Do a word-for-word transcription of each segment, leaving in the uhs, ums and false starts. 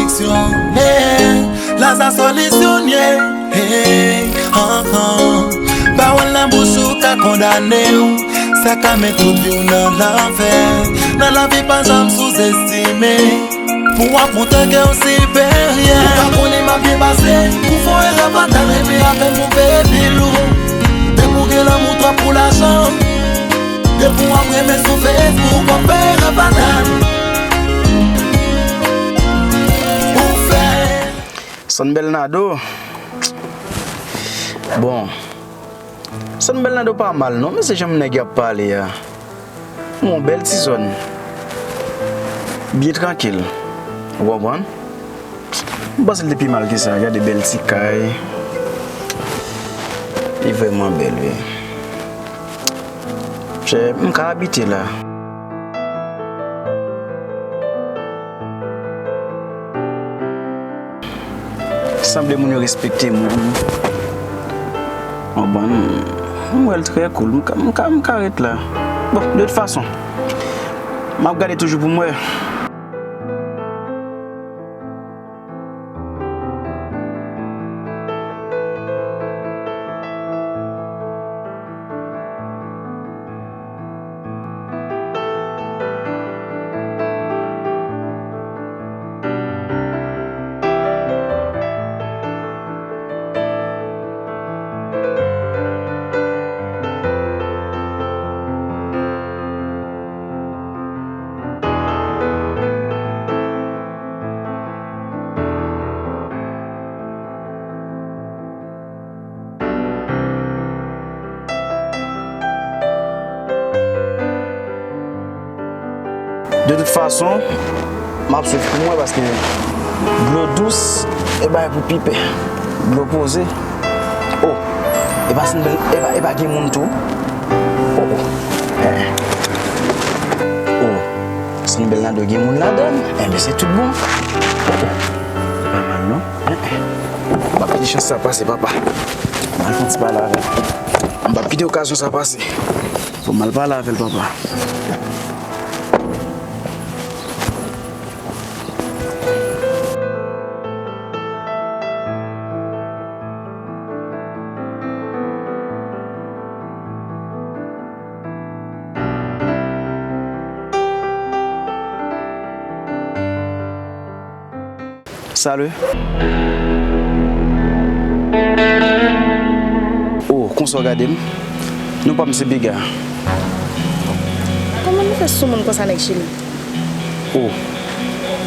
Solisyon, hey, Laza solisyon ye, hey, han, han. Pawòl nan bouch ou ka kondane w, sa ka met tout vi w nan lanfè. Nan lavi pa janm souzestime, pou w ap montre ke w siperyè. Ou pa konnen m ap byen pase, ou fè yon erè fatal, epi apèn pou peye pi lou. Depi w gen lanmou twòp pou lajan, depi w ap renmen sou Facebook, w ap fè erè fatal. Ou fè. San Bernardo. Bon. San Bernardo pa mal non, men se jan nèg y ap pale a. Yon bèl ti zòn. Byen trankil. Ou konprann? M panse l te pi mal ke sa. Gade bèl ti kay. Li vrèman bèl, wi. Chè, m ka abite la. Sanble moun yo respekte moun. Bon, bon, m wè l trè koul. M ka, m ka, m ka ret la. Bon, de tout fason, m ap gade toujou pou m wè. De tout fason, m ap swiv pou mwen paske dlo dous e bay pou pipe. Dlo poze. Oh, e pa San Bèl, e pa, e pa gen moun tou. Oh, oh. Eh, eh. Oh, San Bèl nan dwe gen moun ladan l. Enben, se tout bon. Oh, oh. E pa mal, non? Eh, eh. M ap kite chans sa pase, papa. M al fè yon ti pale avè l. M p ap kite okazyon sa pase. Fò m al pale avè l, papa. Salut. Oh, konsa w gade m? Non pa m se Piga. Kòman nou fè sou moun konsa, nèg Chili? Oh,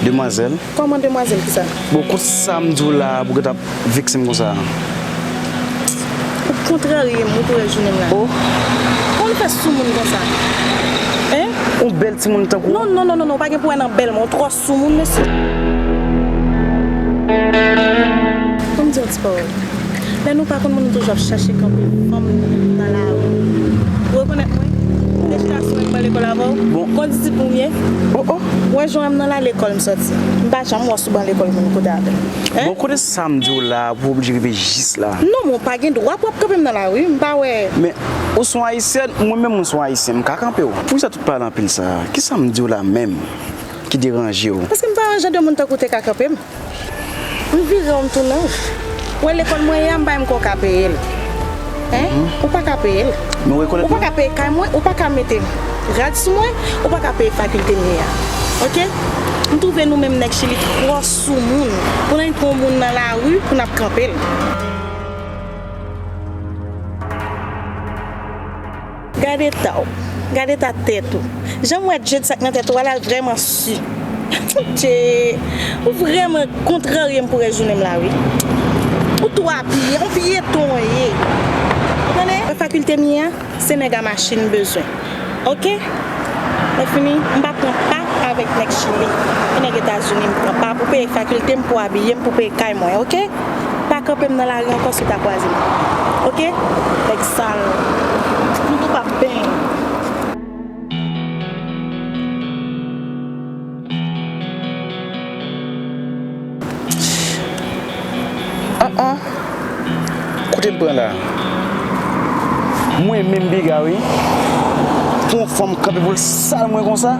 demwazèl. Kòman demwazèl kisa? Bon, kout sa m di w la pou w t ap vekse m konsa? Ou kontrarye m wi pou rès jounen m la. Oh. Kòman nou fè sou moun konsa? Hein? Yon bèl timoun tankou w. Non, non, non, non, non, pa gen pou wè nan bèl mwen. Ou twò sou moun, mesye. Ban m di yon ti pawòl. Lè nou pa konn moun, nou toujou ap chache kanpe fanm nan lari. Ou rekonèt mwen? M te chita sou mwen, m pral lekòl avè w. Bon. Konn di pou m ye. Oh, oh. Ou wè jan m nan la lekòl m sòti. M pa janm wè w sou ban lekòl moun kote avè m. Hein? Bon, kote sa m di w la, pou w oblije rive jis la? Non, men w pa gen dwa pou w ap kanpe m nan lari, m pa wè. Men, ou se yon ayisyèn, mwen menm, mwen se yon ayisyen, m ka kanpe w. Poukisa tout pale anpil sa? Kisa m di w la menm ki deranje w? Paske m pa yon jan de moun tankou w te ka kanpe m. M vire w, m tounen w. Ou wè lekòl mwen ye a, m pa menm kwè w ka peye l. Hein? Mhm. Ou pa ka peye l. Men w rekonèt mwen. Ou pa ka peye kay mwen, ou pa ka mete rad sou mwen, ou pa ka peye fakilte m ye a. Oke? M twouve nou menm nèg Chili twò sou moun pou n al pran yon moun nan lari pou n ap kanpe l. Gade eta w. Gade eta tèt ou. Jan m wè djed sa k nan tèt ou a la, l vrèman si. Dje, ou vrèman kontrarye m pou rès jounen m la, wi. Ou twò abiye, yon pyeton w ye. Ou tande? Fakilte m ye a, se nèg a machin m bezwen. Oke? Lè fini, m pa pran pa avèk nèg Chili. E nèg Etazini, m pran pa pou peye fakilte m, pou abiye m, pou peye kay mwen, oke? Pa kanpe m nan lari ankò si w ta kwaze m. Oke? Nèg sal. Nou tou p ap benyen. An an. Kote m pran la? Mwen menm Piga wi. Pou yon fanm kanpe pou l sal mwen konsa?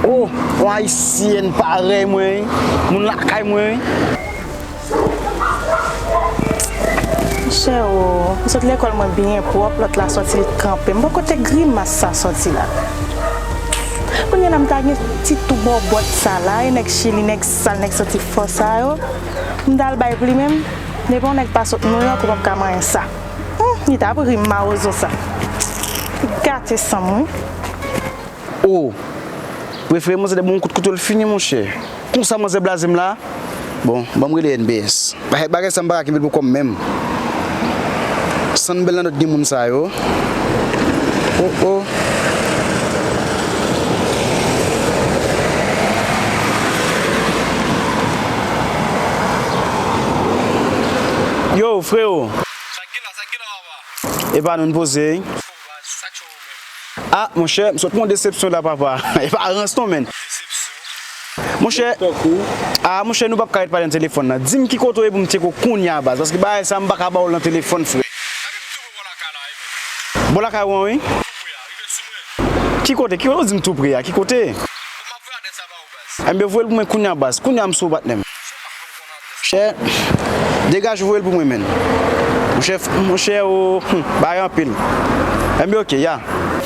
Oh, yon ayisyèn parèy mwen, wi. Moun lakay mwen, wi. Monchè o, m sot lekòl mwen byen pwòp, lòt la sòti l kanpe. M poko te grimas sa sòti la. Kounye a la m ta gen ti tou bòbòt sa la, e nèg Chili, nèg sal, nèg santi fò sa yo. M t al bay pli menm, depi yon nèg pa sot Nouyòk ou p ap ka manyen sa. Hum, li t ap ri m mawozo sa. Gate san m wi. Oh! Prefere manzè de bon kout kouto l fini, monchè. Konsa manzè blaze m la. Bon, ban m rele N B S. Bagay, bagay sa m pa ka kenbe l pou kò m menm. San bèl nan dòt gen moun sa yo. Oh, oh. Yo, freo. Sa k gen la, sa k gen la, papa? Epa nou n poze. Sa k cho menm? Ah, monchè, m sot pran yon desepsyon la, papa. E pa rans non, menn. Desepsyon? Monchè, tankou? Ah, monchè, nou p ap ka ret pale nan telefòn nan. Di m ki kote w ye pou m tcheke w kounye a, baz. Paske bagay sa, m pa ka ba w l nan telefòn, frè. Sa ki m tou pre bò lakay la, wi, menn. Bò lakay ou an, wi? Tou pre a, rive sou mwen. Ki kote? Ki kote w di m tou pre a? Ki kote? Bon, m ap voye adrès la ba ou, baz. Enben, voye l pou mwen kounye a, baz. Kounye a, m sou ou, patnè m. Monchè, degaje w, voye l pou mwen, menn. Monchè, monchè, o, hum, bagay anpil. Enben, oke, ya.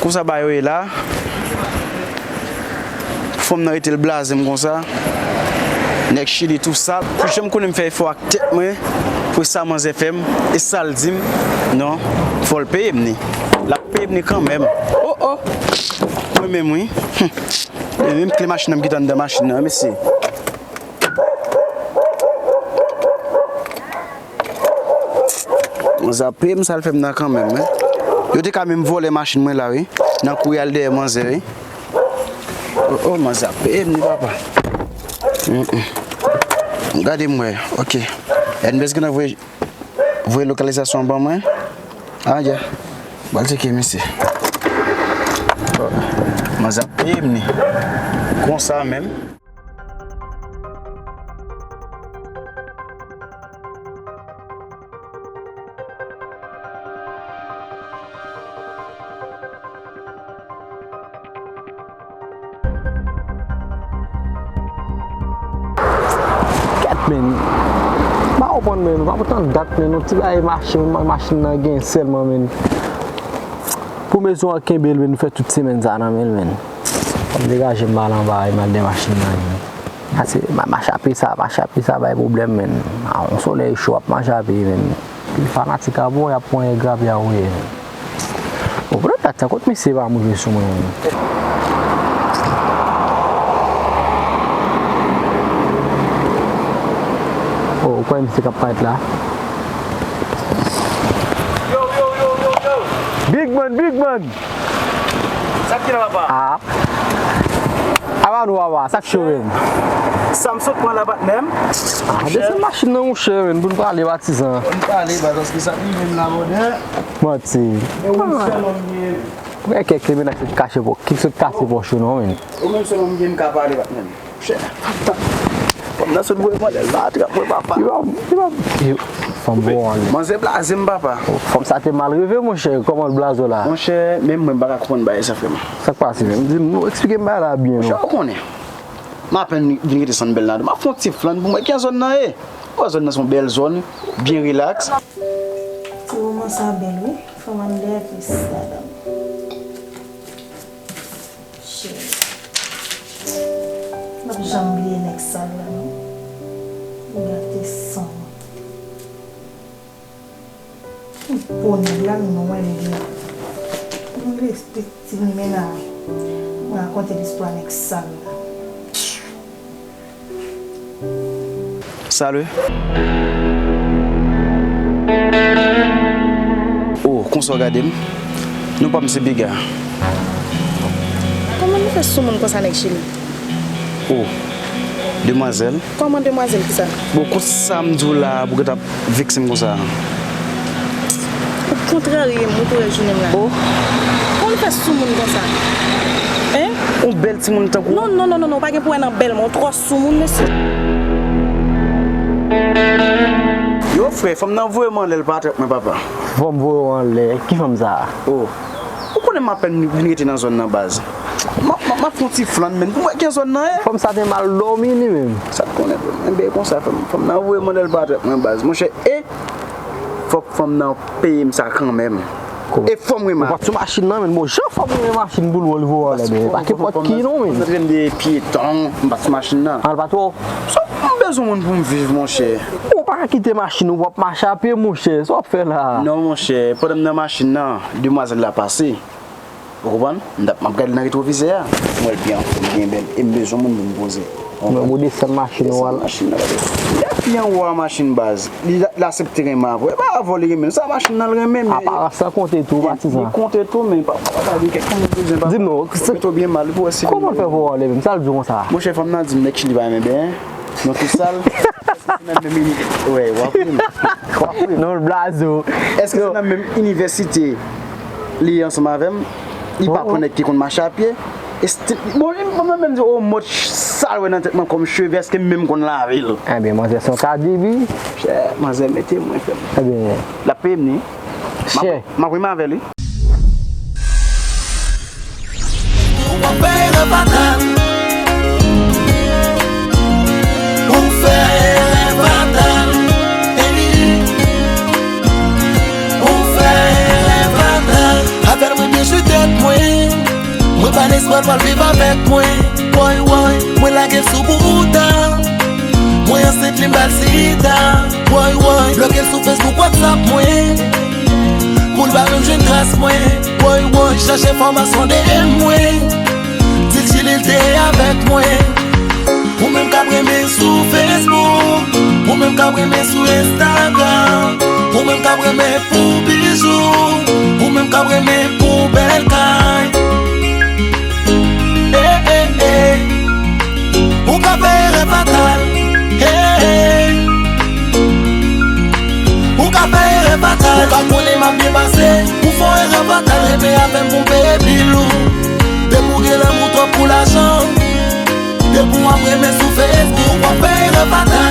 Konsa bagay yo ye la. Fanm nan rete l blaze m konsa. Nèg Chili tou sal. Pou jan m konnen m fè efò ak tèt mwen, pou sa manzè fè m, e sa l di m, non, fò l peye m ni. L ap peye m ni kanmenm. Oh, oh! Mwen menm, wi. Hum. E menm kle machin nan m kite anndan machin nan, mesye. Manzè ap peye m sa l fè m nan kanmenm, wi. Yo te ka menm vòlè machin mwen la, wi. Nan kouri al dèyè manzè, wi. Oh, oh, manzè ap peye m ni, papa. Mm, mm. Gade m wè, oke. Ernest gentan voye, voye lokalizasyon an ban mwen. Ah, ya. Bal tcheke, mesye. Oh, manzè ap peye m ni. Konsa menm. Kèt, menn. M pa konprann, menn. M pa konprann dat, menn. Yon ti bagay mache, menn. Machin nan gen sèlman, menn. Pou mezon an kenbe l, menn. Nou fè tout semèn sa nan men l, menn. Fò m degaje m al anba, e m al dèyè machin nan, menn. Ase, ma, mache a pye sa, mache a pye sa bay pwoblèm, menn. A, yon solèy cho ap mache a pye, menn. Fanatik ap woy, ap pran grapya woye, menn. Bon, poutèt sa, kot mesye pa m rive sou mwen, menn? Oh, ou kwè misye k ap parèt la? Yo, yo, yo, yo, yo! Big man, big man! Sa k gen la, papa? Ah. Aba nou, papa, sa k cho menm? Sa m sot pran la, patnè m. Ah, desann machin nan, monchè, menn, pou n pale, patizan. Pou n pale, baz, paske sa k rive m la, brother. Manti. E ou menm sèl òm gen. Ou gen kèk menaj ki kache pò, ki sot kase pòch yo, non, menn. Ou menm sèl òm gen m ka pale, patnè m. Chè. Fanm nan sot voye m anlè la, trap mwen, papa. Li pa, li pa, li, fanm bon anlè. Manzè blaze m, papa. Oh, fanm sa te mal rive, monchè. Kòman l blaze w la? Monchè, menm mwen, m pa ka konprann bagay sa, frè m. Sa k pase menm? Di m, eksplike m bagay la byen, non. Monchè, ou konnen. M apèn vin rete Sannbèl la. M ap fè yon ti flann pou m wè kijan zòn nan ye. Ou wè zòn nan se yon bèl zòn, byen rilaks. Ti moman sa bèl, wi. Fanm anlè pi sa la. Cheri. M p ap janm bliye nèg sal la, non. Li gate san mwen. Yon po nèg la, nou wè nèg la. Yon respè ti limena. M rakonte listwa nèg sal la. Salut. Oh, konsa w gade m? Non pa m se Biga. Kòman nou fè sou moun konsa, nèg Chili? Oh, demwazèl. Kòman demwazèl, kisa? Bon, kot sa m di w la pou w gentan ap vekse m konsa? Ou kontrarye m, wi, pou rès jounen m la. Oh. Kòman nou fè sou moun konsa? Hein? Yon bèl timoun tankou w. Non, non, non, non, non, pa gen pou wè nan bèl mwen. Ou twò sou moun, mesye. Yo, frè, fanm nan voye m anlè, l pa trap mwen, papa. Fanm voye w anlè? Ki fanm sa a? Oh. Ou konnen m apèn vin rete nan zòn nan, baz. M ap, m ap, m ap fè yon ti flann, men pou m wè ki zòn nan ye. Fanm sa te mal dòmi li menm. Sa t konnen, men bèy konsa, fanm, fanm nan voye mande l pa trèt mwen baz. Monchè, e fòk fanm nan peye m sa kanmenm. E fòm remake. Ou pa t sou machin nan, men bon, jan fanm renmen machin pou l wè l voye anlè, men pa kenpòt ki non, men. Mwen te de pyeton, m pa t sou machin nan. Al pa twò. So, m bezwen moun pou m viv, monchè. Ou pa ka kite machin ou, w ap mache a pye, monchè. Sa w ap fè la? Non, monchè, pandan m nan machin nan, demwazèl la pase. Ou konprann? M t ap, m ap gade nan retwovizè a. M wè l byen anfòm, byen bèl. E m bezwen moun pou m poze. Mwen, ou desann machin ou al. Machin nan, li ap byen wò a machin baz. Li, l aksepte renmen avè w. E pa avè w li renmen. Sa machin nan l renmen, men. Aparans lan konte tou, patizan. Li konte tou, men pa, pa, pa, gen kèk moun bezwen pa. Di m non, se, mete w byen mal, pou wè si kòman l fè pou wè w li menm? Sa l di w konsa? Monchè, fanm nan di m nèg Chili pa renmen benyen. Non, tou sal. Èske se nan menm ini-, wè, w ap ri m. W ap ri m. Non, l blaze w. Èske se nan menm inivèsite li ye ansanm avè m? Li pa pran nèg ki konn mache a pye? Esti, bon, li, mwen menm di, o, mòd sa l wè nan tèt mwen kòm cheve, èske m menm konn lave l? Ebyen, manzè se yon kadibi. Chè, manzè mete mwen, frè m. Ebyen. L ap peye m ni. M ap, chè, m ap renmen avè li. Ou pa fè erè fatal. Ou fè erè fatal. Ey. Ou fè erè fatal. Avè l mwen byen jwe tèt mwen. Mwen pa n espwa l pral viv avèk mwen. Woy, woy, mwen lage l sou bouda. Mwen ansent li m ba l sida. Woy, woy, bloke l sou Facebook, WhatsApp mwen. Pou l pa menm jwenn tras mwen. Woy, woy, chache enfòmasyon de mwen. Di l Chili l te avèk mwen. Ou menm k ap renmen sou Facebook. Ou menm k ap renmen sou Instagram. Ou menm k ap renmen pou bijou. Ou menm k ap renmen pou bèl kay. Ey, ey, ey. Ou ka fè erè fatal. Ey, ey. Ou ka fè erè fatal. Ou pa konnen m ap byen pase. Ou fè erè fatal, rete avè m pou m peye bil ou. Depi w gen lanmou twòp pou lajan. Depi w ap renmen sou Facebook, w ap fè erè fatal.